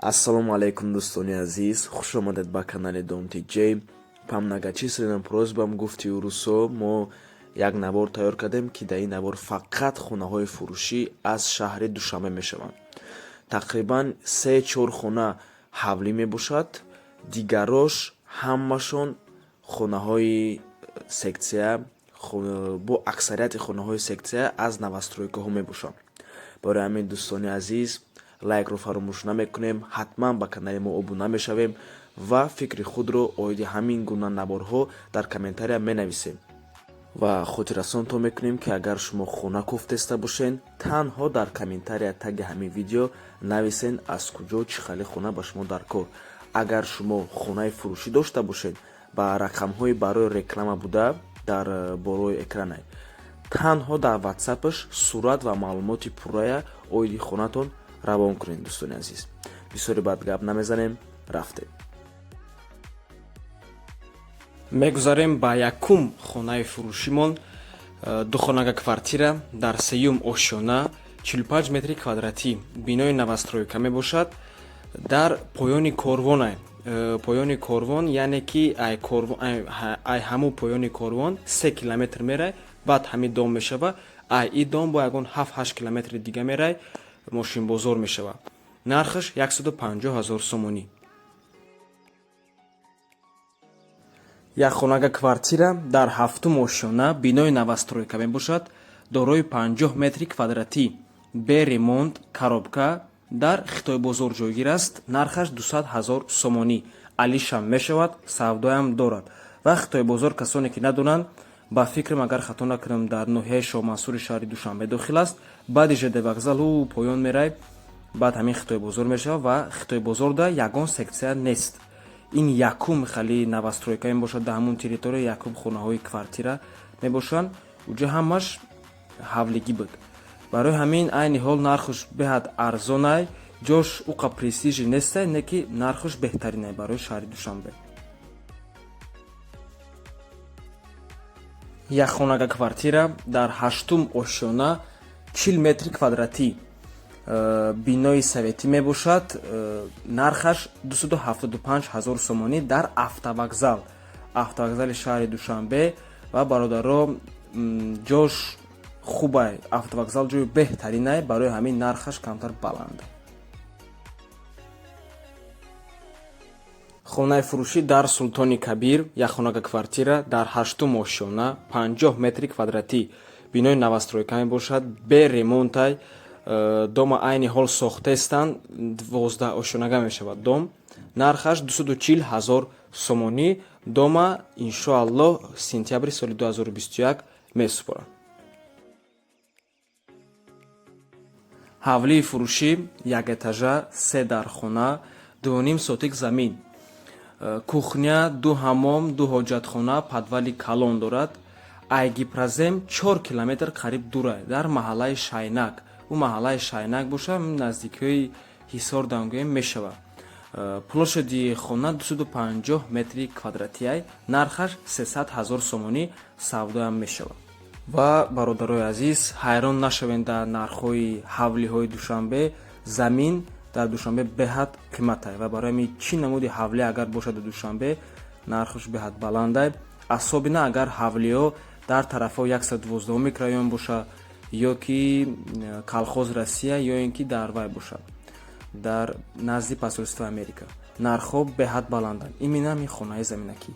Ассалому алайкум, дӯстони азиз, хуш омадед ба канали Дом Тиҷей. По многочисленным просьбам, гуфти урусо, мо як навор тайёр кардем, ки дар ин навор фақат хонаҳои фурӯшӣ аз шаҳри Душанбе мешаванд. Тақрибан се-чор хона ҳавлӣ мебошад, дигарош ҳамашон хонаҳои сексия, бо аксарияти хонаҳои сексия аз новостройкаҳо мебошанд. Барои ҳамин, дӯстони азиз, лайкро фаромӯш намекунем, ҳатман ба канали мо обуна мешавем ва фикри худро оиди ҳамин гуна наворҳо дар комментария менависем. Ва хотиррасонтон мекунем, ки агар шумо хона кофтеста бошед, танҳо дар комментария таги ҳамин видео нависен, аз куҷо, чӣ хали хона ба шумо дар кор. Агар шумо хонаи фурӯшӣ дошта бошед, ба рақамҳои барои реклама буда дар болои экранай танҳо дар ватсапаш сурат ва маълумоти пуррая оиди хонатон равон кунед. Дӯстони азиз, бисёре бад гап намезанем, рафтем. Мегузарем ба якум хонаи фурӯшимон: духонага квартира дар сеюм ошёна, 45 метри квадратӣ, бинои новостройка мебошад, дар поёни корвона. Поёни корвон, яъне ки ай ҳамун поёни корвон 3 километр мерай, баъд ҳамин дом мешава. Ай и дом бо ягон 7-8 километри дига мерай, мошинбозор мешава. Нархаш 150 ҳазор сомонӣ. Як хонага квартира дар ҳафтум ошёна, бинои новостройка мебошад, дорои 50 метри квадратӣ, бе ремонт, коробка, дар Хитойбозор ҷойгир аст. Нархаш 200 ҳазор сомонӣ, алишам мешавад, савдоям дорад. Ва Хитойбозор, касоне ки надонанд, ба фикрам, агар хато накунам, дар ноҳияи Шоҳмансури шаҳри Душанбе дохил аст. Баъди ЖД вокзал ӯ поён мерай, баъд ҳамин Хитойбозор мешавад. Ва Хитойбозорда ягон сексия нест. Ин якум хали новостройка мебошад дар ҳамун территория, якум хонаҳои квартира мебошанд. Уҷа ҳамаш ҳавлигӣ буд. Барои ҳамин айни ҳол нархуш беҳад арзонай, ҷош уқа престижи нестай, не ки нархуш беҳтаринай барои шаҳри Душанбе. Як хонага квартира дар ҳаштум ошёна, 40 метри квадратӣ, бинои советӣ мебошад, нархаш 275 ҳазор сомонӣ, дар автовокзал, автовокзали шаҳри Душанбе. Ва, бародаро, ҷош хубай, автовокзал ҷои беҳтаринай, барои ҳамин нархаш камтар баланд. Хонаи фурӯшӣ дар Султони Кабир, як хонага квартира дар ҳаштум ошёна, 50 метри квадратӣ, бинои новостройка мебошад, бе ремонтай, дома айни ҳол сохтаистанд, 12 ошёнага мешавад дом. Нархаш 240 ҳазор сомонӣ. Дома иншоаллоҳ сентябри соли 2021 месупорад. Ҳавлии фурӯшӣ, як этажа, се дархона, 2,5 сотик замин, кухня, ду ҳаммом, ду ҳоҷатхона, подвали калон дорад. Ай Гипрозем 4 километр қариб дурай, дар маҳаллаи Шайнак. Ӯ маҳаллаи Шайнак боша, наздикиҳои Ҳисор дангӯем мешавад. Площади хона 250 метри квадратиай, нархаш 300 ҳазор сомонӣ, савдоям мешавад. Ва, бародарои азиз, ҳайрон нашавед дар нархҳои ҳавлиҳои Душанбе. Замин дар Душанбе беҳад қиматай ва барои ҳамин чӣ намуди ҳавлӣ агар бошад дар Душанбе, нархаш беҳад баландай, асобина агар ҳавлиҳо дар тарафҳои 112 микрорайон боша ё ки Колхоз Россия, ё ин ки дар вай бошад, дар назди посольствои Америка, нархҳо беҳад баланданд. Именно ҳамин хонаи заминакӣ.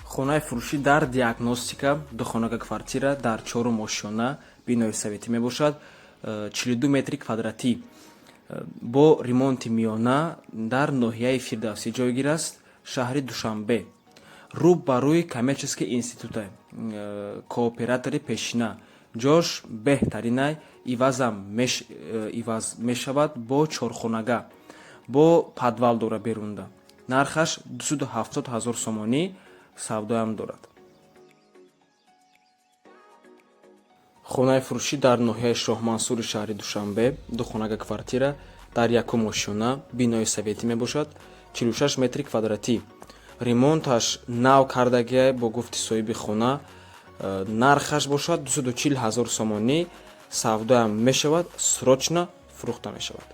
Хонаи фурӯшӣ дар Диагностика, духонага квартира дар чорум ошёна, бинои советӣ мебошад, 42 метри квадратӣ, бо ремонти миёна, дар ноҳияи Фирдавсӣ ҷойгир аст, шаҳри Душанбе, рӯ ба рӯи коммерческий института, кооператори пешина. Ҷош беҳтаринай, ивазам иваз мешавад, бо чорхонага, бо подвал дора берунда. Нархаш 270 ҳазор сомонӣ, савдоям дорад. Хонаи фурӯшӣ дар ноҳияи Шоҳмансури шаҳри Душанбе, духонага квартира дар якум ошёна, бинои советӣ мебошад, 46 метри квадратӣ, ремонташ нав кардагиай бо гуфти соҳиби хона. Нархаш бошад 240 ҳазор сомонӣ, савдоям мешавад, срочно фурӯхта мешавад.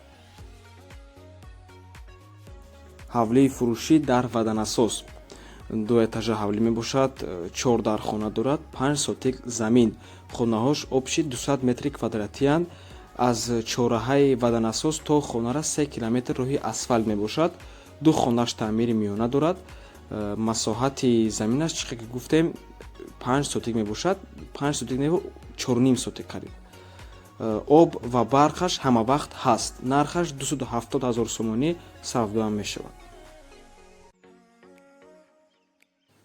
Ҳавлии фурӯшӣ дар Ваданасоз. Ду этажа ҳавлӣ мебошад, чор дархона дорад, 5 сотик замин. Хонаҳош общий 200 метри квадратиянд. Аз чорраҳаи Ваданасоз то хонара 3 километр роҳи асфалт мебошад. Ду хонаш таъмири миёна дорад. Масоҳати заминаш, чӣ ки гуфтем, 5 сотик мебошад, 5 сотик не, 4,5 сотик қариб. Об ва барқаш ҳама вақт ҳаст. Нархаш 270 ҳазор сомонӣ, савдоам мешавад.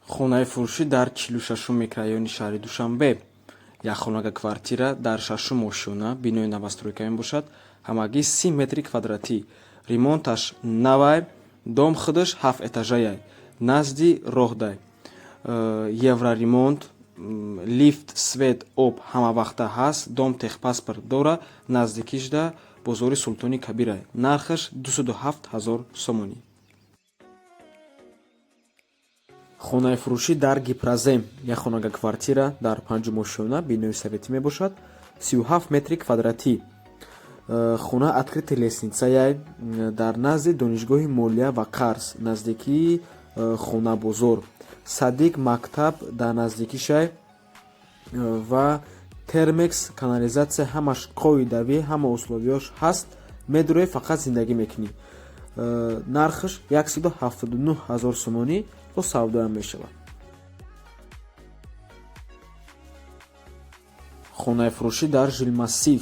Хонаи фурӯшӣ дар 46-ум микрорайони шаҳри Душанбе. Як хонага квартира дар шашум ошёна, бинои новостройка мебошад, ҳамагӣ 30 метри квадратӣ. Ремонташ навай, дом худаш ҳафт этажаяй, назди роҳдай. Евроремонт, лифт, свет, об ҳамавақта ҳаст, дом техпаспорт дора, наздикишда бозори Султони Кабирай. Нархаш 207 ҳазор сомонӣ. Хонаи фурӯшӣ дар Гипрозем, як хонага квартира дар панҷум ошёна, бинои советӣ мебошад, 37 метри квадратӣ. Хона открытый лестницаяй, дар назди донишгоҳи молия ва қарз, наздикии хонабозор, садик, мактаб дар наздикишай ва термекс, канализатсия ҳамаш қоидавӣ, ҳама условияш ҳаст. Медурӯи, фақат зиндагӣ мекунӣ. Нархаш 179 ҳазор сомонӣ, бо савдоам мешавад. Хонаи фурӯшӣ дар Жилмассив,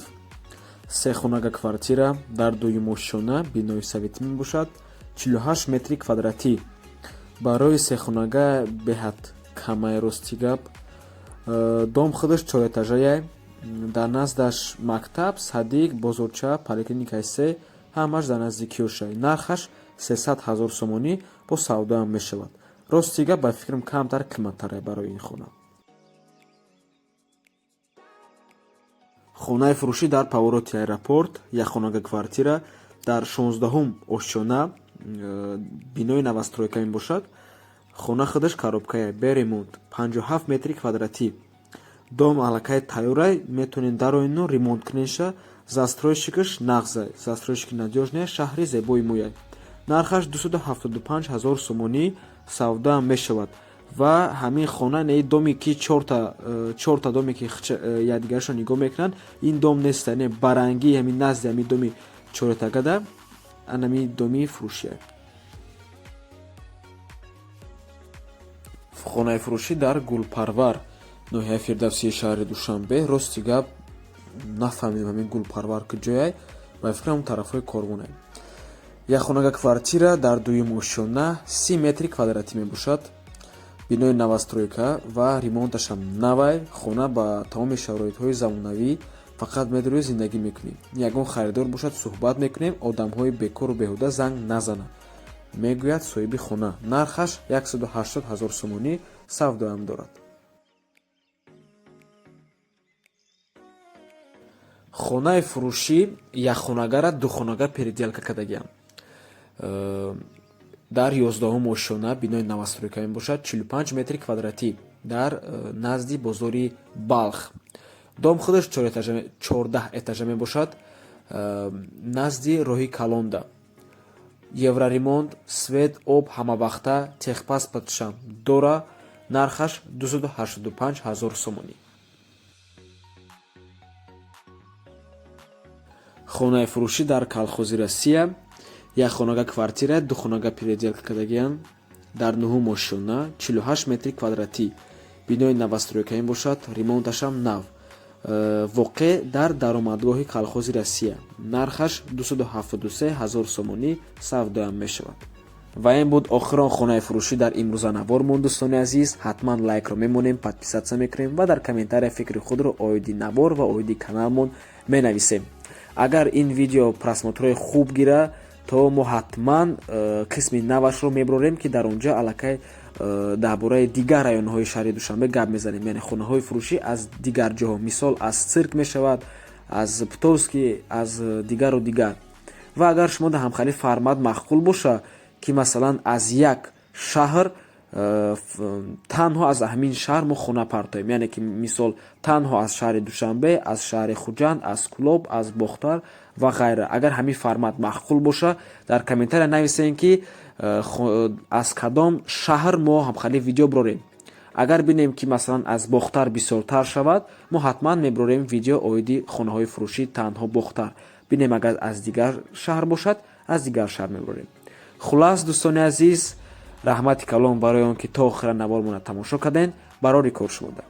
се хонага квартира дар дуюм ошёна, бинои советӣ мебошад, 48 метри квадратӣ. Барои сехонага беҳад камай, рости гап. Дом худаш чорэтажаяй, дар наздаш мактаб, садик, бозорча, поликлиникаи се, ҳамаш дар наздикиёшай. Нархаш 300 ҳазор сомонӣ, бо савдоам мешавад. Рости гап, ба фикрам, камтар қиматтарай барои ин хона. Хонаи фурӯшӣ дар повороти аэропорт, як хонага квартира дар 16-ум ошёна, бинои новостройка мебошад. Хона худаш коробкая, бе ремонт, 57 метри квадратӣ. Дом аллакай тайёрай, метавонед дароену ремонт кунеша. Застройщикаш нағзай, застройщики надёжная, шаҳри зебои мояй. Нархаш 275 ҳазор сомонӣ, савдоам мешавад. Ва ҳамин хона не, доме ки чорта доме ки якдигарашон нигоҳ мекунанд, ин дом нест, не, барангии ҳамин назди ҳамин доми чоретагада анами доми фурӯшия. Хонаи фурӯшӣ дар Гулпарвар, ноҳияи Фирдавсии шаҳри Душанбе. Рости гап, нафаҳмидем ҳамин Гулпарвар куҷояй, ба фикрам он тарафҳои Корвонай. Як хонага квартира дар дуюм ошёна, 30 метри квадратӣ мебошад, бинои новостройка ва ремонташам навай. Хона ба тамоми шароитҳои замонавӣ, фақат медурӯи, зиндагӣ мекунӣ. Ягон харидор бошад, суҳбат мекунем, одамҳои бекору беҳуда занг назанад, мегӯяд соҳиби хона. Нархаш 180 ҳазор сомонӣ, савдоам дорад. Хонаи фурӯшӣ якхонагара духонага переделка кардагиам. Дар 11-ум ошёна, бинои новостройка мебошад, 45 метри квадратӣ, дар назди бозори Балх. Дом худаш 14 этажа мебошад, назди роҳи калонда. Евроремонт, свет, об ҳамавақта, техпаспортшам дора. Нархаш 285 ҳазор сомонӣ. Хонаи фурӯшӣ дар Колхози Россия, як хонага квартира духонага переделка кардагианд, дар нуҳум ошёна, 48 метри квадратӣ, бинои новостройка мебошад, ремонташам нав. Воқеъ дар даромадгоҳи Колхози Россия. Нархаш 273 ҳазор сомонӣ, савдоам мешавад. Ва ин буд охирон хонаи фурӯшӣ дар имрӯза навормон. Дӯстони азиз, ҳатман лайкро мемонем, подписаться мекунем ва дар комментария фикри худро оиди навор ва оиди каналмон менависем. Агар ин видео просмотрҳои хуб гира, то мо ҳатман қисми навашро мебарорем, ки дар он ҷо аллакай дар бораи дигар районҳои шаҳри Душанбе гап мезанем, яъне хонаҳои фурӯшӣ аз дигар ҷоҳо, мисол, аз цирк мешавад, аз Птовский, аз дигару дигар. Ва агар шумо дар ҳамхали формат маъқул боша, ки масалан аз як шаҳр Танҳо аз ҳамин шаҳр мо хона партоем, яъне ки, мисол, танҳо аз шаҳри Душанбе, аз шаҳри Хуҷанд, аз Кӯлоб, аз Бохтар ва ғайра. Агар ҳамин формат маъқул боша, дар комментария нависем, ки аз кадом шаҳр мо ҳамхали видео бирорем. Агар бинем, ки, масалан, аз Бохтар бисёртар шавад, мо ҳатман мебирорем видео оиди хонаҳои фурӯшӣ танҳо Бохтар. Бинем, агар аз дигар шаҳр бошад, аз дигар шаҳр мебирорем. Хулас, дӯстони азиз, раҳмати калон барои он ки то охира навормона тамошо кардем. Барори кор шумода.